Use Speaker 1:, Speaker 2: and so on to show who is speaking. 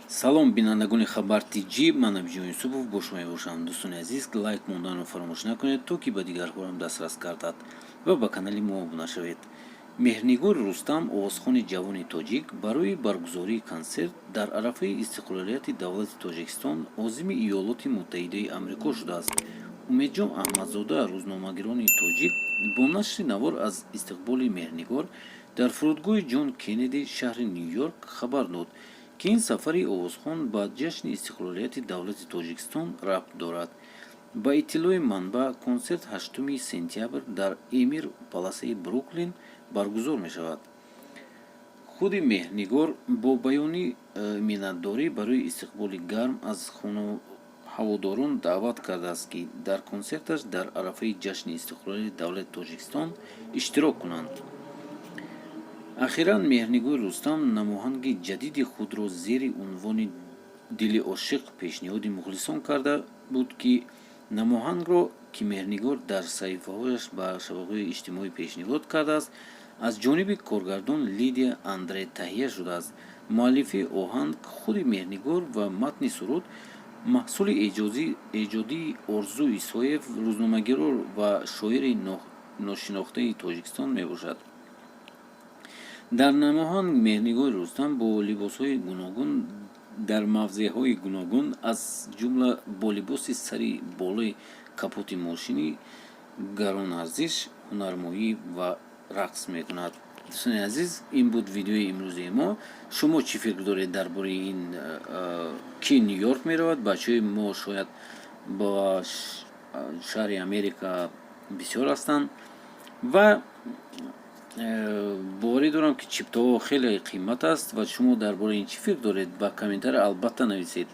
Speaker 1: Салом, бинандагони Хабар Тҷӣ, ман Абиҷон Юсупов бо шумо мебошам. Дӯстони азиз, лайк монданро фаромӯш накунед, то ки ба дигарҳоам дастрас гардад, ва ба канали мо обуна шавед. Меҳрнигори Рустам, овозхони ҷавони тоҷик, барои баргузории консерт дар арафаи истиқлолияти давлати Тоҷикистон озими Иёлоти Муттаҳидаи Амрико шудааст. Умедҷон Аҳмадзода, рӯзномагарони тоҷик, бо нашри навор аз истиқболи Меҳрнигор дар фурудгоҳи Ҷон Кеннеди шаҳри Ню-Йорк хабар дод, ки ин сафари овозхон ба ҷашни истиқлолияти давлати Тоҷикистон рабт дорад. Ба иттилои манбаъ, консерт 8 сентябр дар Эмир Паласаи Бруклин баргузор мешавад. Худи Меҳрнигор бо баёни миннатдорӣ барои истиқболи гарм аз ҳаводорон даъват кардааст, ки дар консерташ дар арафаи ҷашни истиқлолияти давлати Тоҷикистон иштирок кунанд. Ахиран Меҳрнигори Рустам намоҳанги ҷадиди худро зери унвони «Дили ошиқ» пешниҳоди мухлисон карда буд, ки намоҳангро, ки Меҳрнигор дар саҳифаҳояш ба шабакаҳои иҷтимоӣ пешниҳод кардааст, аз ҷониби коргардон Лидия Андре таҳия шудааст. Муаллифи оҳанг худи Меҳрнигор ва матни суруд маҳсули эҷодии Орзу Исоев, рӯзномагирор ва шоири ношинохтаи Тоҷикистон мебошад. Дар намоҳанг Меҳрнигори Рустам бо либосҳои гуногун дар мавзеъҳои гуногун, аз ҷумла бо либоси сари болои капоти мошини гаронарзиш, ҳунарнамоӣ ва рақс мекунад. Дӯстони азиз, ин буд видеои имрӯзаи мо. Шумо чӣ фикр доред дар бораи ин, ки Ню-Йорк меравад? Бачаҳои мо шояд ба шаҳри Америка бисёр ҳастанд ва боварӣ дорам, ки чиптаҳо хеле қимат аст. Ва шумо дар бораи ин чӣ фикр доред, ба комментария албатта нависед.